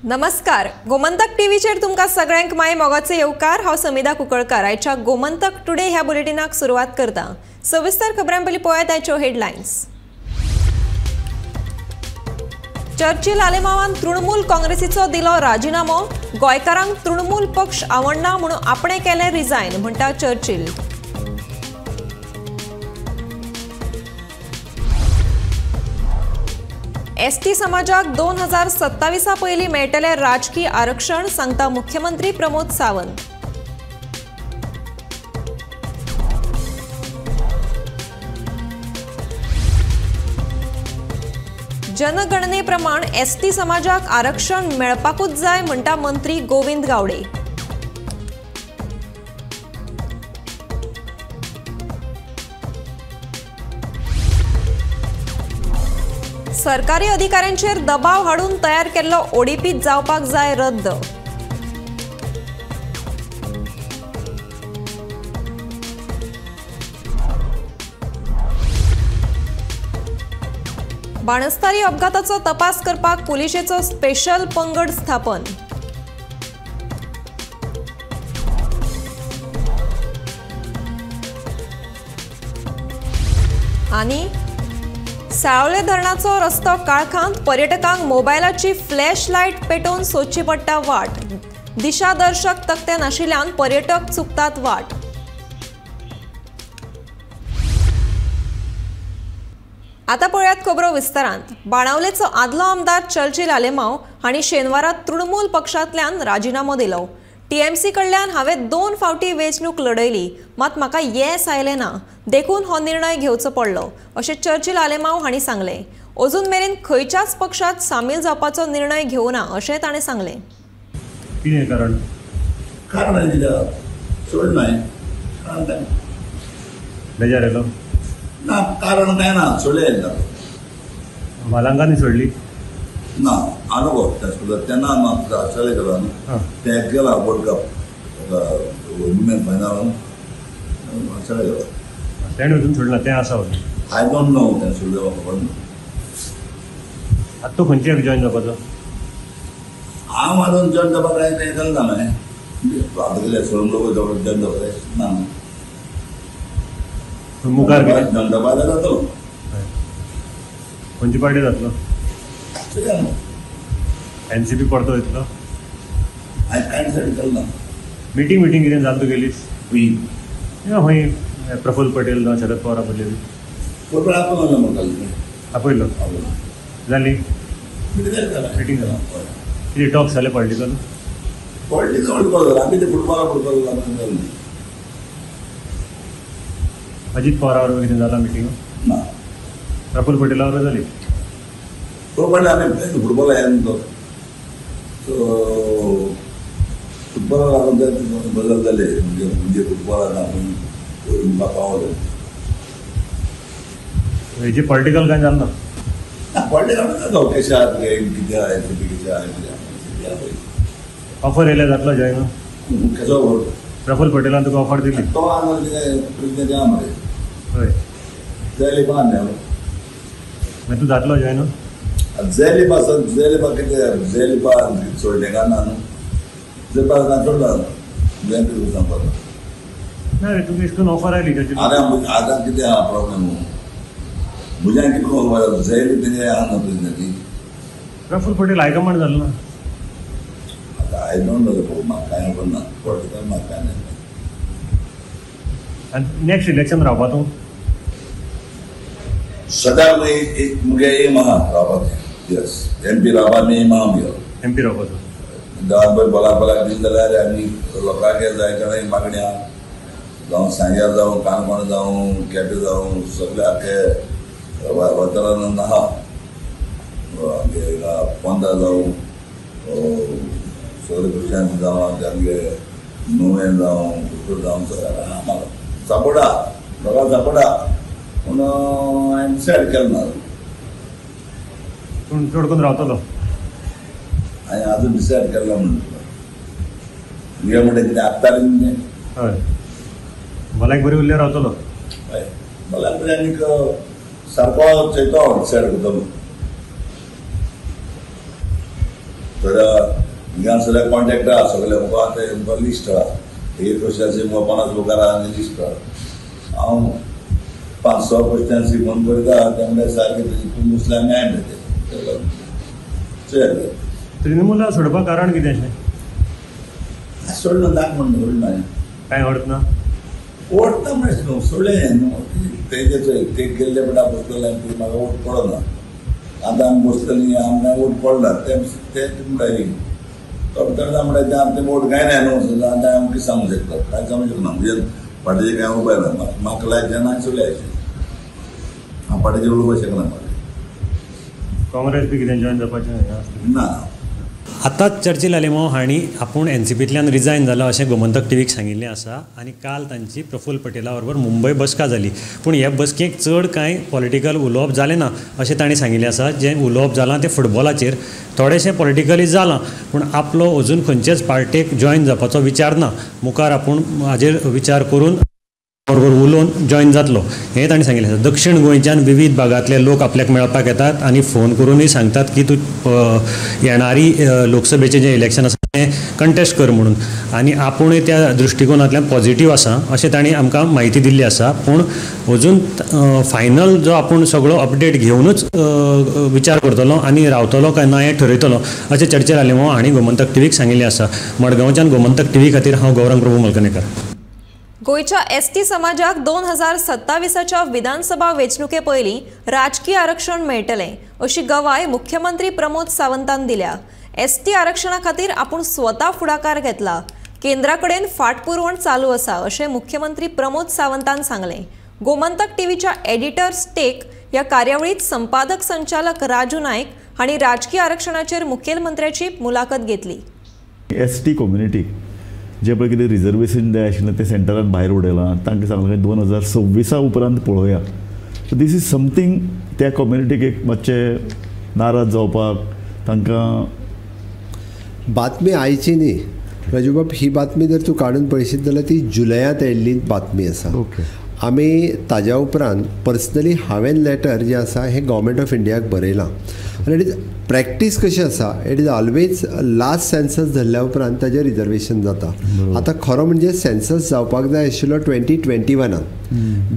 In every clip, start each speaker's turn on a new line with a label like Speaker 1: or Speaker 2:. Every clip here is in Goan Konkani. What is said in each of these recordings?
Speaker 1: नमस्कार, गोमंतक टीव्हीचेर तुमकां सगळ्यांक my मोगाचे येवकार। हांव समिधा कुंकळकर आयच्या गोमंतक टुडे ह्या बुलेटिनाक सुरवात करता। सविस्तर खबरां पयलीं पळयात आयच्यो हेडलायन्स। चर्चिल आलेमावान तृणमूल काँग्रेसीचो दिलो राजिनामो। गोंयकारांक तृणमूल पक्ष आवडना म्हणून आपणे केलें रिजायन म्हणटा चर्चिल। एसटी समाजाक 2027 पयलीं मेळटलें राजकी आरक्षण सांगता मुख्यमंत्री प्रमोद सावंत। जनगणने प्रमाण एसटी समाजाक आरक्षण मेळपाकूच जाय म्हणटा मंत्री गोविंद गावडे। सरकारी अधिकाऱ्यांचेर दबाव हाडून तयार केल्लो ओडीपी जावपाक जाय रद्द। बाणस्तारी अपघाताचो तपास करपाक पुलिशेचो स्पेशल पंगड स्थापन। आनी साळोले धरणाचो रस्तो काळखांत पर्यटकांक मोबायलाची फ्लॅश लायट पेटोवन सोदची पडटा वाट। दिशादर्शक तकटे नाशिल्ल्यान पर्यटक चुकतात वाट। आतां पळयात खबरो विस्तारांत। बाणावलेचो आदलो आमदार चर्चिल आलेमाव हांणी शेनवारा तृणमूल पक्षांतल्यान राजिनामो दिलो। टीएमसी कडल्यान हांवें 2 फावटी वेंचणूक लढयली, मात म्हाका येस आयलें ना, देखून हो निर्णय घेवचो पडलो अशें चर्चिल आलेमाव हांणी सांगलें। अजून मेरेन खंयच्याच पक्षांत सामील जावपाचो निर्णय घेवना अशें ताणें सांगलें।
Speaker 2: कितें कारण?
Speaker 3: कारण सोडनाय
Speaker 2: बेजार येयलो
Speaker 3: ना, कारण काय ना, सोडले
Speaker 2: मालांकांनी सोडली
Speaker 3: ना। अनुभव तेन्ना ऑस्ट्रेलिया गेलो न्हू, ते गेला world cup women final Australia गेलो,
Speaker 2: तेणें वचून सोडला तें आसा।
Speaker 3: I don't know तें सोडलें खबर ना।
Speaker 2: आतां तूं खंयचे जॉयन जावपाचो?
Speaker 3: हांव आजून जॉयन जावपाक जाय तें केलें ना हांवें, आतां कितें सोडून लोक जॉयन जावपाक जाय ना,
Speaker 2: मुखार
Speaker 3: जॉयन जावपाक जाय जातलो।
Speaker 2: खंयची पार्टी जातलो? एनसीपी परतो वयतलो?
Speaker 3: हांवें कांय डिसायड केलें ना।
Speaker 2: मिटींग मिटींग कितें जाल तुगेली? खंय प्रफुल्ल पटेल जावं शरद पवार आपयले बी?
Speaker 3: आपयलो म्हाका,
Speaker 2: आपयलो जाली मिटींग जाली। कितें टॉक्स जाले पॉलिटिकल?
Speaker 3: पॉलिटिकल आमी ते फुटबॉला फुटबॉल
Speaker 2: अजीत पवारा बरोबर कितें जाला मिटींग?
Speaker 3: ना।
Speaker 2: प्रफुल्ल पटेला बरोबर जाली?
Speaker 3: तो पडले आमी फुटबॉल येन तो सो फुटबॉला लागून ते बदल जाले, म्हणजे म्हणजे फुटबॉलाक आमी पावले।
Speaker 2: हेजे पॉलिटिकल कांय जालें ना?
Speaker 3: पॉलिटिकल जाता कशें आहा कितें आहा एनसीपी कशें आहा।
Speaker 2: ऑफर येयल्यार जातलो जॉयन?
Speaker 3: कसो
Speaker 2: प्रफुल्ल पटेलान तुका ऑफर दिली?
Speaker 3: तो आहा प्रेसिडेंट आहा मरे।
Speaker 2: हय
Speaker 3: जेलिबा न्हय
Speaker 2: मागीर तूं जातलो जॉयन?
Speaker 3: जेलिबा जेलिबा कितें जेलिबा सोडलें काय ना न्हू, जेलिबा ना सोडला जॉयन कितें सांगपाक
Speaker 2: ना रे, तुका इतून ऑफर आयली।
Speaker 3: आतां आतां कितें आहा प्रॉब्लेम म्हज्यान कितें खबर जेली तेजें आहा न्हू प्रेसिडेंट।
Speaker 2: प्रफुल्ल पटेल हायकमांड जालो ना?
Speaker 3: आतां I don't know, म्हाका कांय खबर ना पॉलिटिकल, म्हाका कांय ना।
Speaker 2: आनी नेक्स्ट इलेक्शन रावपा तूं?
Speaker 3: सदांच एक मुगे एम आहा रावपाचें। येस, एम पी रावपा मी एम आहा मुगेलो।
Speaker 2: एम पी रावपाचो
Speaker 3: गांवांत बोला बोलाक दिलें जाल्यार आनी लोकांक जाय कडेन मागणी आहा, जावं सांग्यार जावं काणकोण जावं केपें जावं सगळे आख्खे वाठारान आहा, आमगे पोंदा जावं सगळे क्रिश्चन जावं आमगे नुवें जावं कुडचडे जावं सगळें आहा म्हाका सपोर्ट आहा, लोकांक सपोर्ट आहा, पूण हांवें डिसायड केलें ना।
Speaker 2: पूण चड करून रावतलो?
Speaker 3: हांवें आजून डिसायड केलें ना म्हणून तुगे म्हणटा कितें आत्तालें तें।
Speaker 2: हय, भलायक बरी उरल्यार रावतलो?
Speaker 3: हय, भलायक बरी आनीक सारको चोयतो हांव डिसायड करतलो। थोड्या हिंगा सगळ्या कॉन्टॅक्ट आहा सगळे म्हाका आतां म्हाका लिस्ट आहा एक क्वेश्चन्सी म्हाका 50 बुकार आहा आनी लिस्ट आहा. हांव 5-6 क्वेश्चन्सी फोन करता ते म्हणल्यार सारकें तुमी बसल्यार मेळटा ते चोया.
Speaker 2: तृणमूला सोडपाक कारण कितें अशें?
Speaker 3: सोडलो नाक म्हणून सोडलें हांवें.
Speaker 2: कांय अर्थ ना?
Speaker 3: वोट ना म्हणलें न्हू सोडलें न्हू तेजे चोय ते गेल्ले पडा बसलेले आनी ते म्हाका वोट पडना आतां आमी बसतलीं आमकां वोट पडना ते ते म्हणटा तो भितर म्हणटा ते आमचें वोट गायना न्हू आतां हांव कितें सांगूंक शकता कांय सांगूंक शकना म्हणजे पार्टीचें कांय उपाय ना म्हाका लायक जायना सोडलें अशें हांव पार्टीचेर उलोवपाक शकना. म्हाका
Speaker 2: काँग्रेस बी कितें जॉयन जावपाचें
Speaker 3: ना.
Speaker 2: आतांच चर्चिल आलेमांव हांणी आपूण एनसीपींतल्यान रिजायन जाला अशें गोमंतक टीव्हीक सांगिल्लें आसा आनी काल तांची प्रफुल्ल पटेला बरोबर मुंबय बसका जाली. पूण हे बसकेक चड कांय पॉलिटिकल उलोवप जालें ना अशें तांणी सांगिल्लें आसा. जें उलोवप जालां तें फुटबॉलाचेर थोडेशें पॉलिटिकली जालां पूण आपलो अजून खंयचेच पार्टेक जॉयन जावपाचो विचार ना. मुखार आपूण हाजेर विचार करून बरोबर उलोवन जॉयन जातलो हें तांणी सांगिल्लें आसा. दक्षिण गोंयच्यान विविध भागांतले लोक आपल्याक मेळपाक येतात आनी फोन करूनय सांगतात की तूं येणारी लोकसभेचें जें इलेक्शन आसा तें कंटेस्ट कर म्हणून आनी आपूणय त्या दृश्टिकोनांतल्यान पॉझिटीव आसा अशें तांणी आमकां म्हायती दिल्ली आसा. पूण अजून फायनल जो आपूण सगळो अपडेट घेवनूच विचार करतलो आनी रावतलो काय ना हें ठरयतलो अशें चर्चिल आलेमांव हांणी गोमंतक टीव्हीक सांगिल्लें आसा. मडगांवच्यान गोमंतक टीव्ही खातीर हांव गौरंग प्रभू मलकनेकर.
Speaker 1: गोंयच्या एसटी समाजाक 2027च्या विधानसभा वेंचणुके पयलीं राजकी आरक्षण मेळटलें अशी गवाय मुख्यमंत्री प्रमोद सावंतान दिल्या. एसटी आरक्षणा खातीर आपूण स्वता फुडाकार घेतला, केंद्रा कडेन फाटपुरवण चालू आसा अशें मुख्यमंत्री प्रमोद सावंतान सांगलें. गोमंतक टीव्हीच्या एडिटर्स टेक ह्या कार्यावळींत संपादक संचालक राजू नायक हांणी राजकी आरक्षणाचेर मुखेलमंत्र्याची मुलाखत घेतली.
Speaker 4: एसटी कम्युनिटी जे पळय कितें रिजर्वेशन जाय आशिल्लें तें सेंटरान भायर उडयलां तांकां सांगलें 2026 उपरांत पळोवया. सो these is something त्या कम्युनिटीक एक मातशें नाराज जावपाक तांकां.
Speaker 5: बातमी आयची न्ही राजूबाब, ही बातमी जर तूं काडून पळयशीत जाल्यार ती जुलयांत आयिल्ली बातमी आसा.
Speaker 4: ओके.
Speaker 5: आमी ताज्या उपरांत पर्सनली हांवें लेटर जें आसा हें गव्हर्मेंट ऑफ इंडियाक बरयलां आनी it is practice कशी आसा, it is always last census धरल्या उपरांत ताजें रिजर्वेशन जाता. आतां खरो म्हणजे सेन्सस जावपाक जाय आशिल्लो 2021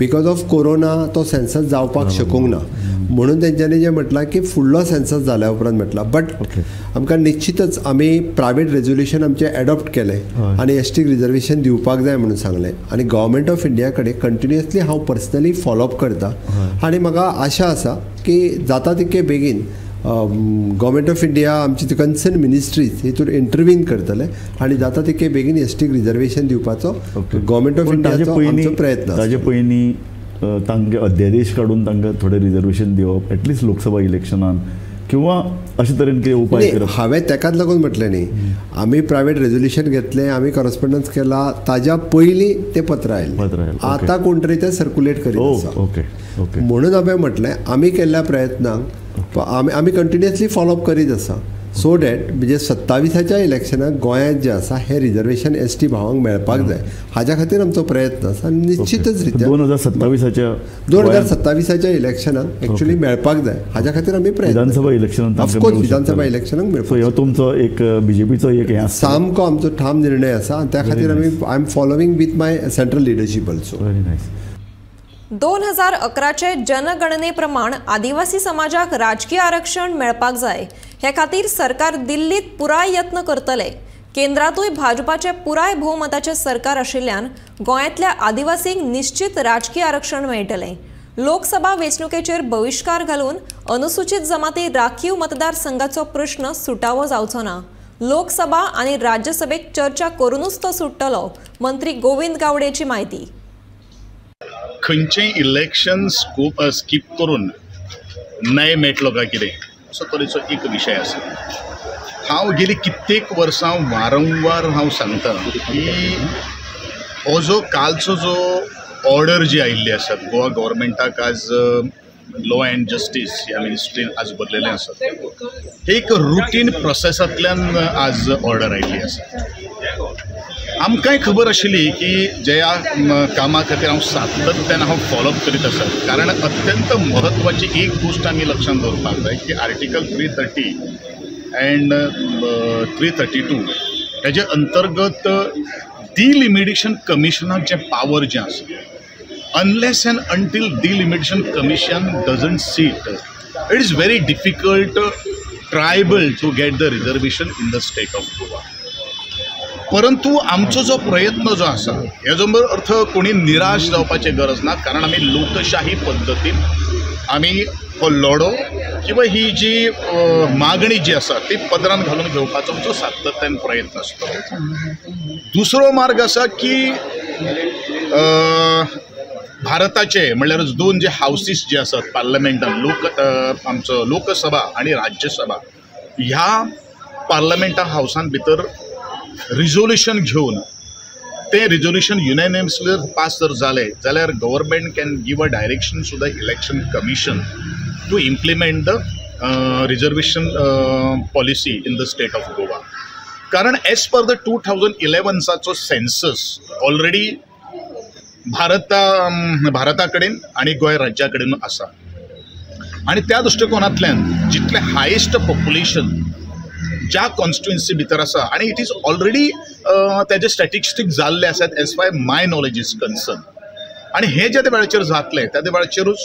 Speaker 5: because of corona तो सेन्सस जावपाक शकूंक ना म्हणून तेंच्यांनी जें म्हटलां की फुडलो सेन्सस जाल्या उपरांत म्हटलां. बट आमकां निश्चितच आमी प्रायवेट रेजोल्युशन आमचें एडॉप्ट केलें आनी एसटीक रिजर्वेशन दिवपाक जाय म्हणून सांगलें आनी गव्हर्मेंट ऑफ इंडिया कडेन कंटिन्युअसली हांव पर्सनली फॉलोअप करता आनी म्हाका आशा आसा की जाता तितके बेगीन गव्हर्मेंट ऑफ इंडिया आमची कन्सर्न मिनिस्ट्रीज हितून इंटरवीन करतले आनी जाता तितके बेगीन एसटीक रिजर्वेशन दिवपाचो गव्हर्मेंट ऑफ इंडियाचो आमचो प्रयत्न.
Speaker 4: ताजे पयलीं तांकां अध्यादेश काडून तांकां थोडें रिजर्वेशन दिवप एटलिस्ट लोकसभा इलेक्शनान किंवा अशे तरेन कितें उपाय करप.
Speaker 5: हांवें तेकाच लागून म्हटलें न्ही आमी प्रायवेट रेजोल्युशन घेतलें, आमी कॉरस्पोंडन्स केला, ताज्या पयलीं तें पत्र आयलें. आतां कोण तरी तें सर्कुलेट करीत आसा.
Speaker 4: Okay okay.
Speaker 5: म्हणून हांवें म्हटलें आमी केल्ल्या प्रयत्नांक आमी कंटिन्युअसली फॉलोअप करीत आसा सो that म्हणजे 27च्या इलेक्शनाक गोंयांत जें आसा हें रिजर्वेशन एस टी भावांक मेळपाक जाय हाज्या खातीर आमचो प्रयत्न आसा आनी निश्चितच रित्या 2027च्या इलेक्शनाक एक्चुअली मेळपाक जाय हाज्या खातीर आमी प्रयत्न.
Speaker 4: विधानसभा इलेक्शनाक
Speaker 5: ऑफकोर्स विधानसभा इलेक्शनाक मेळपाक.
Speaker 4: हो तुमचो एक बीजेपीचो एक हें
Speaker 5: सामको आमचो ठाम निर्णय आसा आनी त्या खातीर आमी I am following with my central leadership also.
Speaker 4: Very nice.
Speaker 1: 2011चे जनगणने प्रमाण आदिवासी समाजाक राजकीय आरक्षण मेळपाक जाय हे खातीर सरकार दिल्लीत पुराय यत्न करतले. केंद्रातूय भाजपाचे पुराय भोवमताचे सरकार आशिल्ल्यान गोंयांतल्या आदिवासींक निश्चित राजकीय आरक्षण मेळटलें. लोकसभा वेंचणुकेचेर बहिश्कार घालून अनुसूचित जमाती राखीव मतदारसंघाचो प्रश्न सुटावो जावचो ना. लोकसभा आनी राज्यसभेक चर्चा करूनच तो सुट्टलो, मंत्री गोविंद गावडेची म्हायती.
Speaker 6: खंयचें इलेक्शन स्कीप करून न्याय मेळटलो काय कितें असो तरेचो एक विशय आसा. हांव गेली कित्येक वर्सां वारंवार हांव सांगता की हो जो कालचो जो ऑर्डर जी आयिल्ली आसा गोवा गव्हर्मेंटाक आज लॉ अँड जस्टीस ह्या मिनिस्ट्रीन आज बदलेलें आसा, एक रुटीन प्रोसेसांतल्यान आज ऑर्डर आयिल्ली आसा. आमकांय खबर आशिल्ली की ज्या कामा खातीर हांव सातत्यान हांव फॉलोअप करीत आसा, कारण अत्यंत म्हत्वाची एक गोश्ट आमी लक्षांत दवरपाक जाय की आर्टिकल 330 and 332 हेजे अंतर्गत डिलिमिटेशन कमिशनाक जे पावर जे आसा, unless and until delimitation commission doesn't sit, it is very difficult tribal to get the reservation in the state of Goa. परंतु आमचो जो प्रयत्न जो आसा हेजो अर्थ कोणी निराश जावपाची गरज ना, कारण आमी लोकशाही पद्दतीन आमी हो लढो किंवा ही जी मागणी जी आसा ती पदरान घालून घेवपाचो आमचो सातत्यान प्रयत्न आसतलो. दुसरो मार्ग आसा की भारताचे म्हणल्यार दोन जे हावसीस जे आसात पार्लमेंटान, लोक आमचो लोकसभा आनी राज्यसभा, ह्या पार्लमेंटा हावसान भितर रिजोल्युशन घेवन तें रिजोल्युशन युनॅनिमसली पास जर जालें जाल्यार government can give a direction to the election commission to implement the reservation policy in the state of Goa. कारण as per the 2011 census already भारता कडेन आनी गोंय राज्या कडेन आसा आनी त्या दृश्टिकोनांतल्यान जितलें हायेस्ट पॉप्युलेशन ज्या कॉन्स्टिट्युएन्सी भितर आसा आनी it is already तेजे स्टॅटिस्टीक जाल्ले आसात as far my knowledge is concern. आनी हें ज्या वेळाचेर जातलें त्या वेळाचेरूच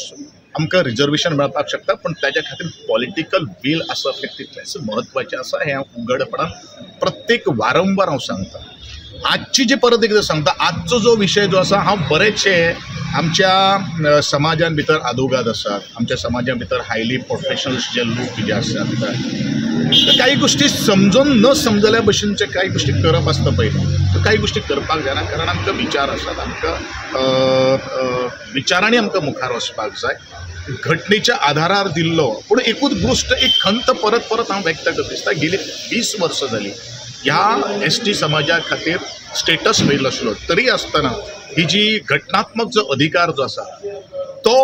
Speaker 6: आमकां रिजर्वेशन मेळपाक शकता, पूण ताज्या खातीर पॉलिटिकल वील आसप हें तितलेंच म्हत्वाचें आसा. हें हांव उघडपणान प्रत्येक वारंवार हांव सांगता. आजची जी परत एकदां सांगता, आजचो जो विशय जो आसा, हांव बरेचशे आमच्या समाजान भितर आदोगाद आसात, आमच्या समाजा भितर हायली प्रोफेशनल्स जे लोक जे आसात, काही गोष्टी समजून न समजल्या भशेनचे काही गोष्टी करप आसता पळय, तर काही गोष्टी करपाक जायना, कारण आमकां विचार आसात, आमकां विचारांनी आमकां मुखार वचपाक जाय. घटनेच्या आधारार दिल्लो पूण एकूच गोश्ट, एक खंत परत परत हांव व्यक्त करता दिसता, गेली 20 वर्सां जाली ह्या एस टी समाजा खातीर स्टेटस मेळिल्लो आसलो तरी आसतना ही जी घटनात्मक जो अधिकार जो आसा तो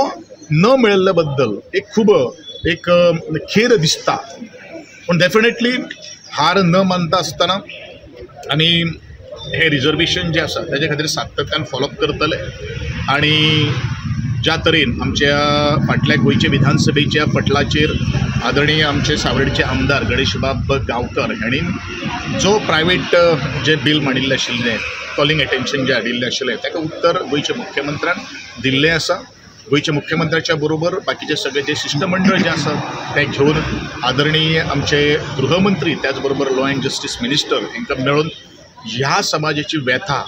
Speaker 6: न मेळिल्ले बद्दल एक खूब एक खेद दिसता. पूण डेफिनेटली हार न मानता आसतना आमी हे रिजर्वेशन जे आसा ताजे खातीर सातत्यान फॉलोअप करतले आनी ज्या तरेन आमच्या फाटल्या गोंयच्या विधानसभेच्या पटलाचेर आदरणीय आमचे सावर्डेचे आमदार गणेशबाब गांवकर हांणी जो प्रायवेट जे बील मांडिल्लें आशिल्लें, कॉलिंग एटेन्शन जें हाडिल्लें आशिल्लें, ताका उत्तर गोंयच्या मुख्यमंत्र्यान दिल्लें आसा. गोंयच्या मुख्यमंत्र्याच्या बरोबर बाकीचे सगळे जे शिश्टमंडळ जें आसा तें घेवन आदरणीय आमचे गृहमंत्री त्याच बरोबर लॉ अँड जस्टीस मिनिस्टर हांकां मेळून ह्या समाजाची व्यथा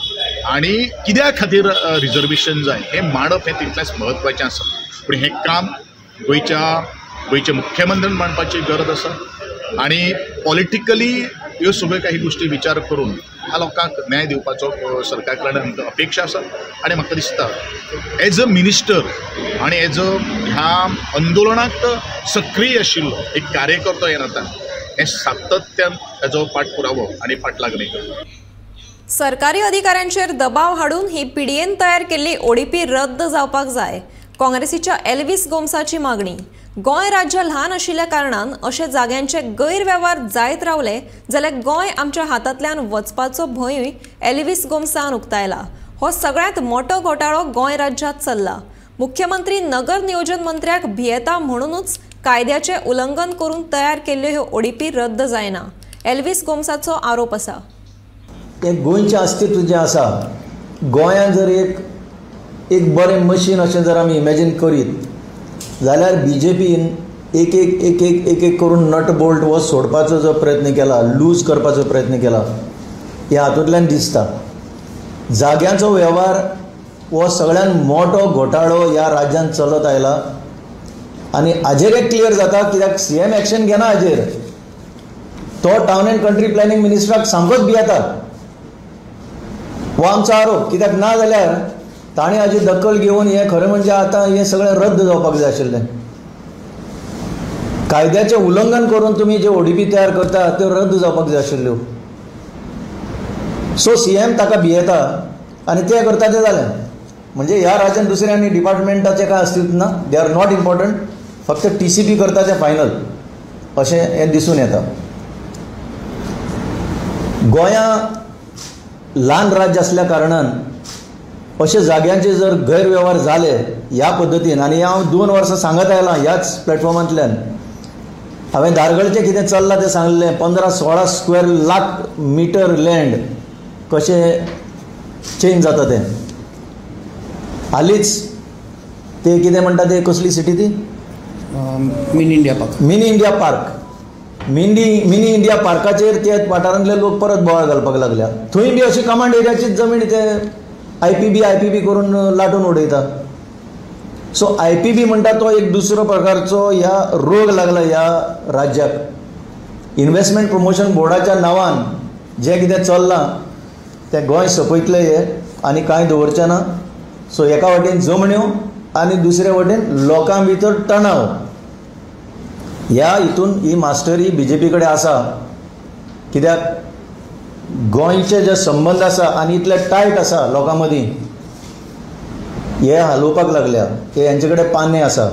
Speaker 6: आनी कित्या खातीर रिजर्वेशन जाय हें मांडप हें तितलेंच म्हत्वाचें आसा. पूण हें काम गोंयच्या मुख्यमंत्र्यान मांडपाची गरज आसा आनी पॉलिटिकली ह्यो सगळ्यो काही गोश्टी विचार करून ह्या लोकांक न्याय दिवपाचो सरकार कडल्यान आमकां अपेक्षा आसा. आनी म्हाका दिसता एज अ मिनिस्टर आनी एज अ ह्या आंदोलनाक सक्रीय आशिल्लो एक कार्यकर्तो ह्या नात्यान हें सातत्यान ताजो पाठपुरावो आनी फाटलागणी करता.
Speaker 1: सरकारी अधिकाऱ्यांचेर दबाव हाडून ही पीडीएन तयार केल्ली ओडीपी रद्द जावपाक जाय, काँग्रेसीच्या एल्विस गोम्साची मागणी. गोंय राज्य ल्हान आशिल्ल्या कारणान अशे जाग्यांचे गैरवेव्हार जायत रावले जाल्यार गोंय आमच्या हातांतल्यान वचपाचो भंयूय एल्विस गोम्सान उक्तायला. हो सगळ्यांत मोठो घोटाळो गोंय राज्यांत चल्ला. मुख्यमंत्री नगर नियोजन मंत्र्याक भियेता म्हणूनच कायद्याचें उल्लंघन करून तयार केल्ल्यो ह्यो ओडीपी रद्द जायना, एल्विस गोम्साचो आरोप आसा.
Speaker 7: तें गोंयचें अस्तित्व जें आसा, गोंयांत जर एक एक बरें मशीन अशें जर आमी इमेजीन करीत जाल्यार बी जे पीन एक एक एक एक एक एक करून नट बोल्ट हो सोडपाचो जो प्रयत्न केला, लूज करपाचो प्रयत्न केला, ह्या हातूंतल्यान दिसता. जाग्यांचो वेव्हार हो सगळ्यान मोठो घोटाळो ह्या राज्यांत चलत आयला आनी हाजेर एक क्लियर जाता कित्याक सी एम एक्शन घेना हाजेर. तो टावन एंड कंट्री प्लॅनिंग मिनिस्टराक सामकोच भियेता हो आमचो आरोप, कित्याक ना जाल्यार ताणें हाजी दखल घेवन हें खरें म्हणजे आतां हें सगळें रद्द जावपाक जाय आशिल्लें. कायद्याचें उल्लंघन करून तुमी जे ओडीपी तयार करता त्यो रद्द जावपाक जाय आशिल्ल्यो. सो सी एम ताका भियेता आनी तें करता तें जालें. म्हणजे ह्या राज्यांत दुसऱ्या आनी डिपार्टमेंटाचें कांय अस्तित्व ना, they are not important, फक्त टी सी पी करता तें फायनल अशें हें दिसून येता. गोंयां ल्हान राज्य आसल्या कारणान अशे जाग्यांचे जर गैरवेव्हार जाले ह्या पद्दतीन, आनी हांव 2 वर्सां सांगत आयलां ह्याच प्लॅटफॉर्मांतल्यान, हांवें धारगळचें कितें चल्लां तें सांगलें, 15-16 स्क्वेअर लाख मिटर लँड कशें चेंज जाता तें. हालींच ते कितें म्हणटा ते कसली सिटी ती
Speaker 8: mini India park,
Speaker 7: mini India park, mini India पार्काचेर ते वाठारांतले लोक परत बोवाळ घालपाक लागल्या. थंय बी अशी कमांड एरियाचीच जमीन ते आयपीबी करून लाटून उडयता. सो आयपीबी म्हणटा तो एक दुसरो प्रकारचो ह्या रोग लागला ह्या राज्याक. इन्वेस्टमेंट प्रमोशन बोर्डाच्या नांवान जें कितें चल्लां तें गोंय सोंपयतलें हें आनी कांय दवरचें ना. सो एका वटेन जमण्यो आनी दुसरे वटेन लोकां भितर तणाव, ह्या हितून ही मास्टरी बीजेपी कडेन आसा. कित्याक गोंयचे जे संबंद आसा आनी इतले टायट आसा लोकां मदीं, हे हालोवपाक लागल्या. ते हेंचे कडेन पाने आसा,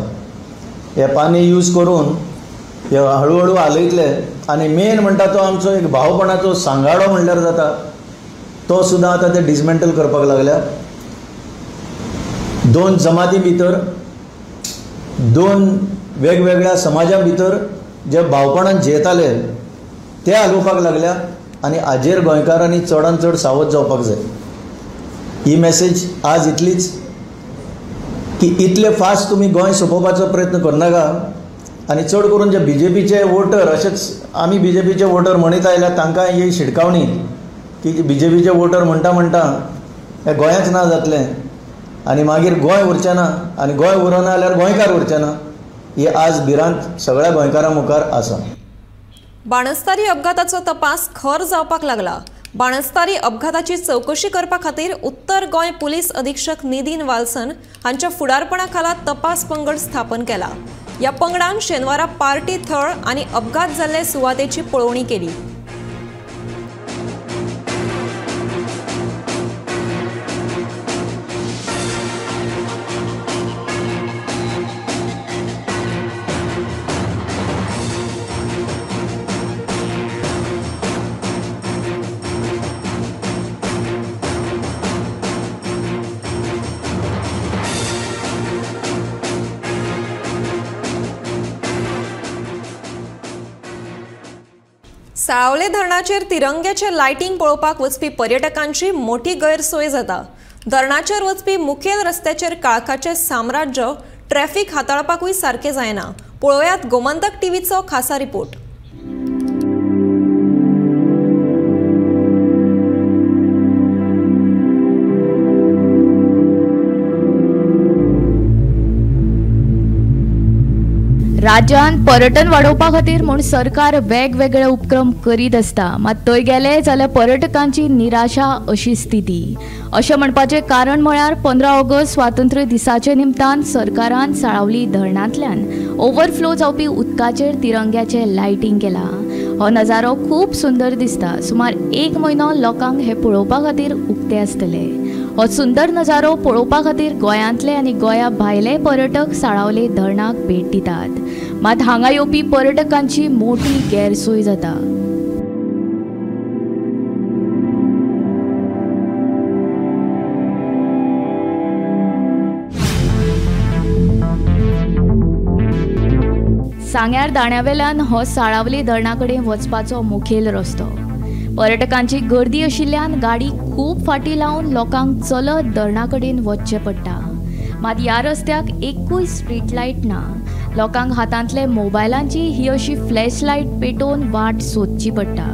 Speaker 7: हे पाने यूज करून हे हळू हळू हालयतले. आनी मेन म्हणटा तो आमचो एक भावपणाचो सांगाडो म्हणल्यार जाता तो सुद्दां आतां ते डिसमेंटल करपाक लागल्या. दोन जमाती भितर, दोन वेगवेगळ्या समाजा भितर जे भावपणान जियेताले ते हालोवपाक लागल्या आनी हाजेर गोंयकारांनी चडान चड सावध जावपाक जाय. ही मॅसेज आज इतलीच की इतले फास्ट तुमी गोंय सोंपोवपाचो प्रयत्न करनाका. आनी चड करून जे बीजेपीचे वोटर, अशेंच आमी बीजेपीचे वोटर म्हणीत आयल्यार तांकां ही शिटकावणी की बीजेपीचे वोटर म्हणटा म्हणटा हे गोंयाच ना जातलें आनी मागीर गोंय उरचें ना, आनी गोंय उरना जाल्यार गोंयकार उरचें ना. ही आज भिरांत सगळ्या गोंयकारां मुखार आसा.
Speaker 1: बाणस्तारी अपघाताचो तपास खर जावपाक लागला. बाणस्तारी अपघाताची चवकशी करपा खातीर उत्तर गोंय पुलीस अधीक्षक निधीन वाल्सन हांच्या फुडारपणा खाला तपास पंगड स्थापन केला. ह्या पंगडान शेनवारा पार्टी थळ आनी अपघात जाल्ले सुवातेची पळोवणी केली. साळावले धरणाचेर तिरंग्याचे लायटींग पळोवपाक वचपी पर्यटकांची मोठी गैरसोय जाता. धरणाचेर वचपी मुखेल रस्त्याचेर काळखाचें साम्राज्य ट्रॅफिक हाताळपाकूय सारकें जायना. पळोवयात गोमंतक टीव्हीचो खासा रिपोर्ट.
Speaker 9: राज्यांत पर्यटन वाडोवपा खातीर म्हूण सरकार वेगवेगळे उपक्रम करीत आसता, मात थंय गेले जाल्यार पर्यटकांची निराशा अशी स्थिती. अशें म्हणपाचें कारण म्हळ्यार 15 ऑगस्ट स्वातंत्र्य दिसाचे निमतान सरकारान साळावली धरणांतल्यान ओवरफ्लो जावपी उदकाचेर तिरंग्याचें लायटींग केलां. हो नजारो खूब सुंदर दिसता. सुमार एक म्हयनो लोकांक हें पळोवपा खातीर उक्ते आसतले. हो सुंदर नजारो पळोवपा खातीर गोंयांतले आनी गोंया भायले पर्यटक साळावले धरणाक भेट दितात. मात हांगा येवपी पर्यटकांची मोठी गैरसोय जाता. सांग्यार दाण्यावेल्यान हो साळावले धरणा कडेन वचपाचो मुखेल रस्तो. पर्यटकांची गर्दी आशिल्ल्यान गाडी खूब फाटी लावन लोकांक चलत धरणा कडेन वचचें पडटा. मात ह्या रस्त्याक एकूय स्ट्रीट लायट ना. लोकांक हातांतले मोबायलांची ही अशी फ्लॅश लायट पेटोवन वाट सोदची पडटा.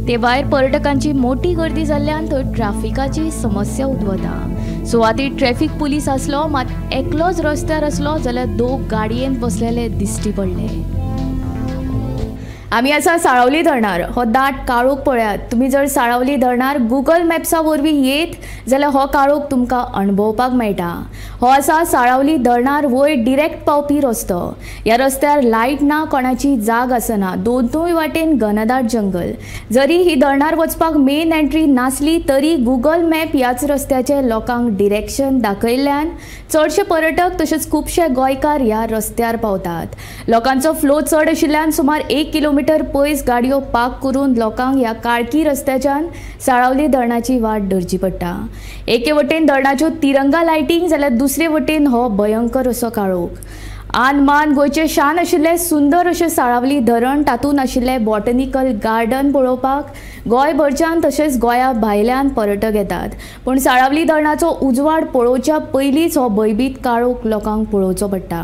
Speaker 9: ते भायर पर्यटकांची मोठी गर्दी जाल्ल्यान थंय ट्राफिकाची समस्या उद्भवता. सुवातीर ट्रॅफिक पुलीस आसलो मात एकलोच रस्त्यार आसलो जाल्यार दोग गाडयेन बसलेले दिश्टी पडले. आमी आसा साळावली धरणार. हो दाट काळोख पळयात. तुमी जर साळावली धरणार गुगल मॅप्सा वरवीं येत जाल्यार हो काळोख तुमकां अणभवपाक मेळटा. हो आसा साळावली धरणार वयर डिरेक्ट पावपी रस्तो. ह्या रस्त्यार लायट ना, कोणाची जाग आसना, दोनूय वाटेन घनदाट जंगल. जरी ही धरणार वचपाक मेन एंट्री नासली तरी गुगल मॅप ह्याच रस्त्याचे लोकांक डिरेक्शन दाखयल्ल्यान चडशे पर्यटक तशेंच खुबशे गोंयकार ह्या रस्त्यार पावतात. लोकांचो फ्लो चड आशिल्ल्यान सुमार 1 किलोमिटर पयस गाडयो पार्क करून लोकांक ह्या काळखी रस्त्याच्यान साळावली धरणाची वाट धरची पडटा. एके वटेन धरणाच्यो तिरंगा लायटींग जाल्यार दुसरे वटेन हो भयंकर असो काळोख. आन मान गोंयचें शान आशिल्लें सुंदर अशें साळावली धरण, तातूंत आशिल्लें बॉटनिकल गार्डन पळोवपाक गोंयभरच्यान तशेंच गोंया भायल्यान पर्यटक येतात. पूण साळावली धरणाचो उजवाड पळोवच्या पयलींच हो भंयभीत काळोख लोकांक पळोवचो पडटा.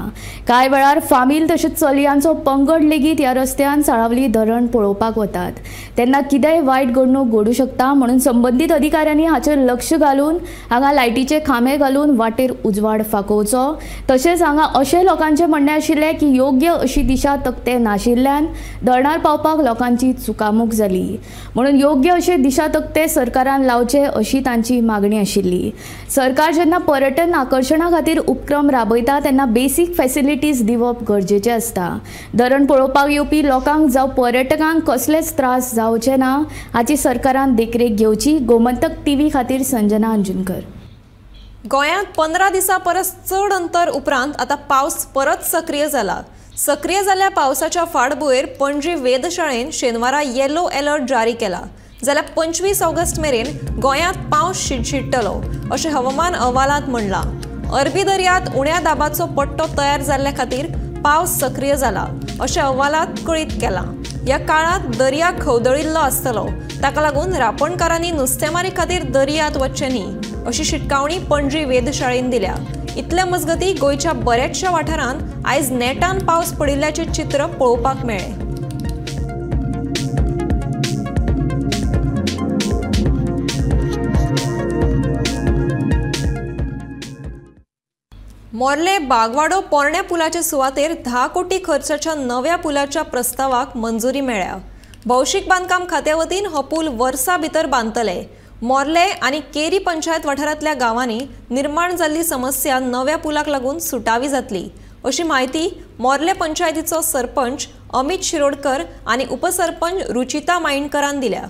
Speaker 9: कांय वेळार फामील तशेंच चलयांचो पंगड लेगीत ह्या रस्त्यान साळावली धरण पळोवपाक वतात तेन्ना कितेंय वायट घडणूक घडूं शकता. म्हणून संबंदीत अधिकाऱ्यांनी हाचेर लक्ष घालून हांगा लायटीचे खांबे घालून वाटेर उजवाड फाकोवचो. तशेंच हांगा अशें लोकांचें म्हणणें आशिल्लें की योग्य अशी दिशा तकटे नाशिल्ल्यान धरणार पावपाक लोकांची चुकामूक जाली. म्हणून योग्य अशे दिशा तकटे सरकारान लावचे अशी तांची मागणी आशिल्ली. सरकार जेन्ना पर्यटन आकर्शणा खातीर उपक्रम राबयता तेन्ना बेसीक फॅसिलिटीज दिवप गरजेचें आसता. धरण पळोवपाक येवपी लोकांक जावं पर्यटकांक कसलेच त्रास जावचे ना हाची सरकारान देखरेख घेवची. गोमंतक टीव्ही खातीर संजना अंजुनकर.
Speaker 1: गोंयांत 15 दिसां परस चड अंतर उपरांत आतां पावस परत सक्रीय जाला. सक्रीय जाल्ल्या पावसाच्या फाटभुंयेर पणजी वेधशाळेन शेनवारा येलो अलर्ट जारी केला. जाल्यार 25 ऑगस्ट मेरेन गोंयांत पावस शिटशिट्टलो अशें हवामान अहवालांत म्हणलां. अरबी दर्यांत उण्या दाबाचो पट्टो तयार जाल्ल्या खातीर पावस सक्रीय जाला अशें अहवालांत कळीत केलां. ह्या काळांत दर्या खवदळिल्लो आसतलो, ताका लागून रापणकारांनी नुस्तेमारी खातीर दर्यांत वचचें न्ही अशी शिटकावणी पणजी वेधशाळेन दिल्या. इतल्या मजगती गोंयच्या बऱ्याचशा वाठारांत आयज नेटान पावस पडिल्ल्याचें चित्र पळोवपाक मेळ्ळें. मोर्ले बागवाडो पोरण्या पुलाचे सुवातेर 10 कोटी खर्चाच्या नव्या पुलाच्या प्रस्तावाक मंजुरी मेळ्ळ्या. भौशीक बांदकाम खात्या वतीन हो पूल वर्सा भितर बांदतले. मोर्ले आनी केरी पंचायत वाठारांतल्या गांवांनी निर्माण जाल्ली समस्या नव्या पुलाक लागून सुटावी जातली अशी म्हायती मोर्ले पंचायतीचो सरपंच अमित शिरोडकर आनी उपसरपंच रुचिता माईणकरान दिल्या.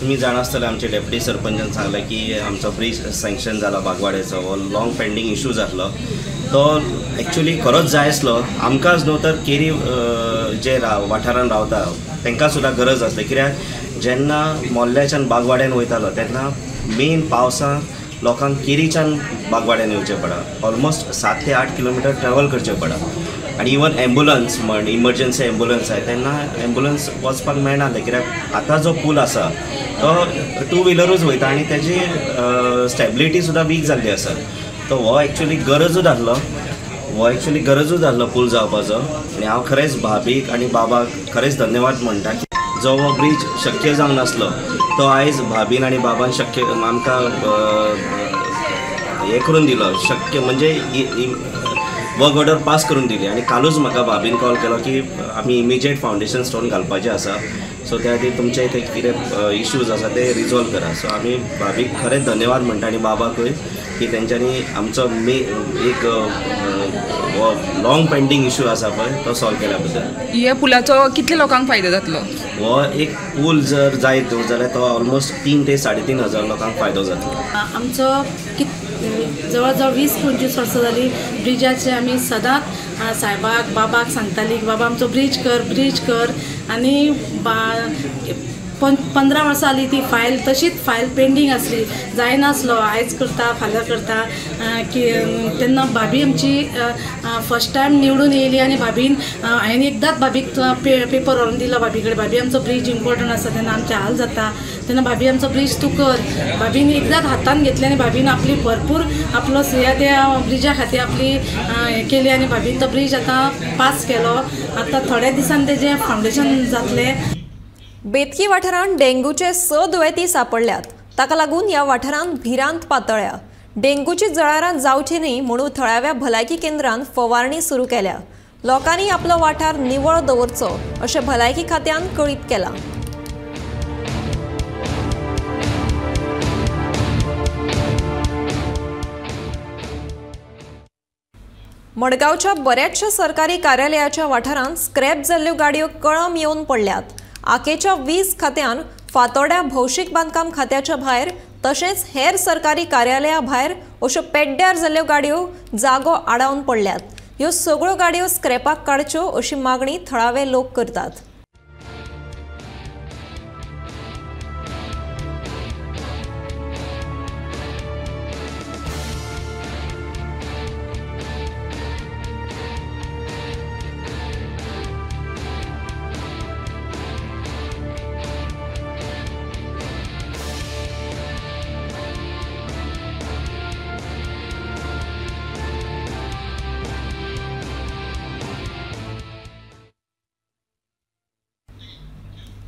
Speaker 10: तुमी जाणा आसतले आमचे डेप्युटी सरपंचान सांगलें की आमचो ब्रीज सँक्शन जाला बागवाड्याचो, हो लाँग पेंडींग इशू जाल्लो, तो एक्चुली खरोच जाय आसलो आमकांच न्हू तर केरी जे वाठारान रावता तांकां सुद्दां गरज आसली. कित्याक जेन्ना मोर्ल्याच्यान बागवाड्यान वयतालो तेन्ना मेन पावसांत लोकांक केरीच्यान बागवाड्यान येवचें पडा, ऑलमोस्ट 7 ते 8 किलोमिटर ट्रॅवल करचें पडा. आनी इवन एम्बुलन्स म्हण इमर्जन्सी एम्बुलन्स आहाय तेन्ना एम्बुलन्स वचपाक मेळनासलें, कित्याक आतां जो पूल आसा तो टू व्हिलरूच वयता आनी तेजी स्टेबिलिटी सुद्दां वीक जाल्ली आसा. तो हो एक्चुली गरजूच आसलो, हो एक्चुली गरजूच आसलो पूल जावपाचो. आनी हांव खरेंच भाभीक आनी बाबाक खरेंच धन्यवाद म्हणटा की जो हो ब्रीज शक्य जावंक नासलो तो आयज भाभीन आनी बाबान शक्य आमकां हें करून दिलो, शक्य म्हणजे वर्क ऑर्डर पास करून दिली. आनी कालूच म्हाका भाभीन कॉल केलो की आमी इमिजिएट फावंडेशन स्टोन घालपाचें आसा, सो त्या खातीर तुमचे ते कितें इश्यूज आसा ते रिजॉल्व करा. सो आमी भाभीक खरेंच धन्यवाद म्हणटा आनी बाबाकूय की तेंच्यांनी आमचो एक लाँग पेंडींग इशू आसा पळय तो सॉल्व केल्या बद्दल.
Speaker 11: ह्या पुलाचो कितले लोकांक फायदो जातलो?
Speaker 10: हो एक पूल जर जायत जाल्यार तो ऑलमोस्ट 3 ते 3.5 हजार लोकांक फायदो जातलो.
Speaker 12: आमचो जवळ जवळ 20-25 वर्सां जाली ब्रिजाचे आमी सदांच सायबाक बाबाक सांगताली की बाबा आमचो ब्रीज कर, ब्रीज कर. आनी 15 वर्सां जाली ती फायल तशीच फायल पेंडींग आसली, जायनासलो, आयज करता फाल्यां करता की. तेन्ना भाभी आमची फर्स्ट टायम निवडून येयली आनी भाभीन हांवें एकदांच भाभीक पेपर व्हरून दिलो भाभी कडेन, भाभी आमचो ब्रीज इम्पॉर्टंट आसा तेन्ना आमचे हाल जाता, तेन्ना भाभी आमचो ब्रीज तूं कर. भाभीन एकदांच हातान घेतली आनी भाभीन आपली भरपूर आपलो श्रेय त्या ब्रिजा खातीर आपली हें केली आनी भाभीन तो ब्रीज आतां पास केलो. आतां थोड्या दिसान तेजें फावंडेशन जातलें.
Speaker 1: बेतकी वाठारांत डेंग्यूचे 6 दुयेंती सापडल्यात. ताका लागून ह्या वाठारांत भिरांत पातळ्या. डेंग्यूची जळारां जावची न्ही म्हणून थळाव्या भलायकी केंद्रान फवारणी सुरू केल्या. लोकांनी आपलो वाठार निवळ दवरचो अशें भलायकी खात्यान कळीत केलां. मडगांवच्या बऱ्याचशा सरकारी कार्यालयाच्या वाठारांत स्क्रॅप जाल्ल्यो गाडयो कळम येवन पडल्यात. आकेच्या वीज खात्यान फातोड्या भौशीक बांदकाम खात्याच्या भायर तशेंच हेर सरकारी कार्यालया भायर अश्यो पेड्ड्यार जाल्ल्यो गाडयो जागो आडावन पडल्यात. ह्यो सगळ्यो गाडयो स्क्रॅपाक काडच्यो अशी मागणी थळावे लोक करतात.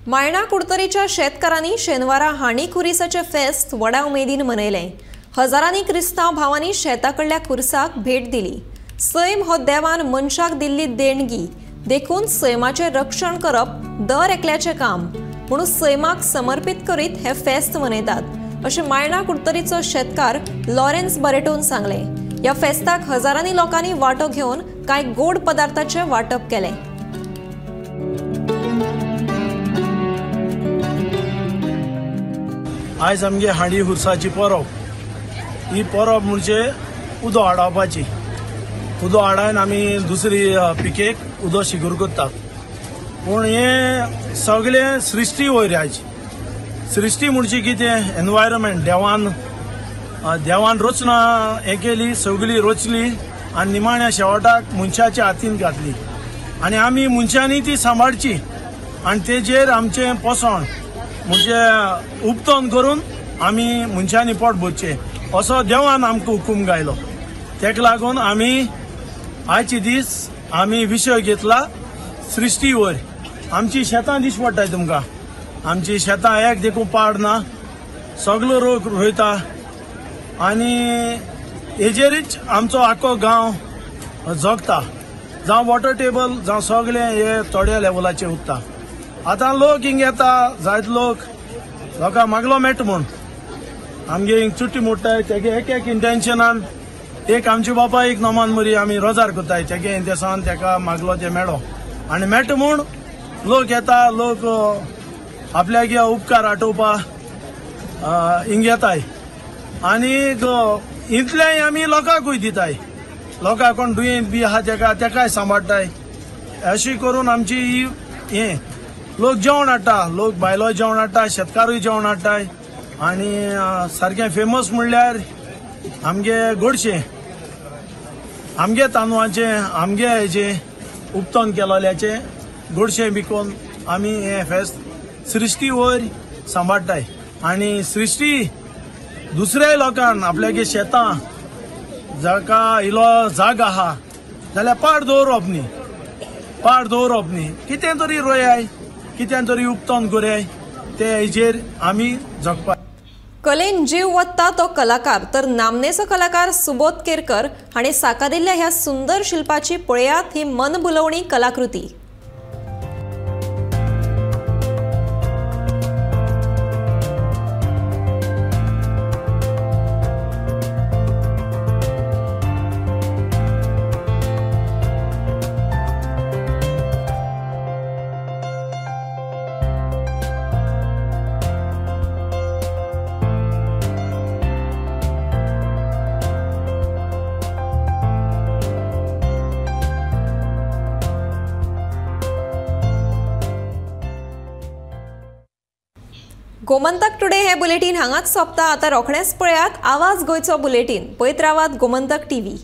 Speaker 1: मायणा कुडतरीच्या शेतकारांनी शेनवारा हांडी खुरिसाचें फेस्त व्हडा उमेदीन मनयलें. हजारांनी क्रिस्तांव भावांनी शेताकडल्या खुरसाक भेट दिली. सैम हो देवान मनशाक दिल्ली देणगी, देखून सैमाचें रक्षण करप दर एकल्याचें काम म्हणून सैमाक समर्पीत करीत हे फेस्त मनयतात अशें मायणा कुडतरीचो शेतकार लॉरेन्स बरेटोन सांगलें. ह्या फेस्ताक हजारांनी लोकांनी वांटो घेवन कांय गोड पदार्थाचें वांटप केलें.
Speaker 13: आयज आमगे हांडी खुरसाची परब. ही परब म्हणजे उदो हाडावपाची. उदो हाडायन आमी दुसरी पिकेक उदो शिगूर करतात. पूण हें सगळें सृश्टी वयर. आयज सृश्टी म्हणजे कितें? एनवायरमेंट. देवान देवान रचना हें केली, सगळी रचली आनी निमाण्या शेवटाक मनशाच्या हातीन घातली आनी आमी मनशांनी ती सांबाळची आनी तेजेर आमचें पोसण म्हणजे उपतन करून आमी मनशांनी पोट भरचें असो देवान आमकां हुकूम गायलो. तेका लागून आमी आयचे दीस आमी विशय घेतला सृश्टी वयर. आमची शेतां दिस पडटाय तुमकां. आमची शेतां एक देखून पाड ना, सगलो रोग रोयता आनी हेजेरीच आमचो आख्खो गांव जगता. जावं वॉटर टेबल जावं सगळें हे थोड्या लेवलाचेर उरता. आतां लोक हिंग येता, जायत लोक लोकांक मागलो मेळटा म्हूण आमगे हिंग चुट्टी मोडटाय. तेगे एक एक इंटेन्शनान एक आमचे बापा एक नमान मरी आमी रोजार करताय. तेगे इंतेसान तेका मागलो ते मेळो आनी मेळटा म्हूण लोक येता. लोक आपल्याक उपकार आठोवपा हिंग येताय आनी इतलेंय आमी लोकांकूय दिताय. लोकांक कोण दुयेंत बी आहा तेका तेकाय सांबाळटाय. अशी करून आमची ही हें लोक जेवण हाडटा, लोक बायलो जेवण हाडटा, शेतकारूय जेवण हाडटाय. आनी सारकें फेमस म्हणल्यार आमगे गोडशें, आमगे तांदळाचें, आमगे हेजें उपतन केलोल्याचें गोडशें विकून आमी हें फेस्त सृश्टी वयर सांबाळटाय. आनी सृश्टी दुसऱ्याय लोकांक आपल्यागे शेतां जाका इलो जाग आहा जाल्यार पाड दवरप न्ही, पाड दवरप न्ही, कितें तरी रोयाय, कितें तरी उपतन करयाय, ते हेजेर आमी जगपा.
Speaker 1: कलेन जीव वत्ता तो कलाकार, तर नामनेचो कलाकार सुबोध केरकर हाणें साकारिल्ल्या ह्या सुंदर शिल्पाची पळयात ही मनभुलोवणी कलाकृती. गोमंतक टुडे हे बुलेटीन हांगाच सोंपता. आतां रोखडेंच पळयात आवाज गोंयचो बुलेटीन. पळयत रावात गोमंतक टीव्ही.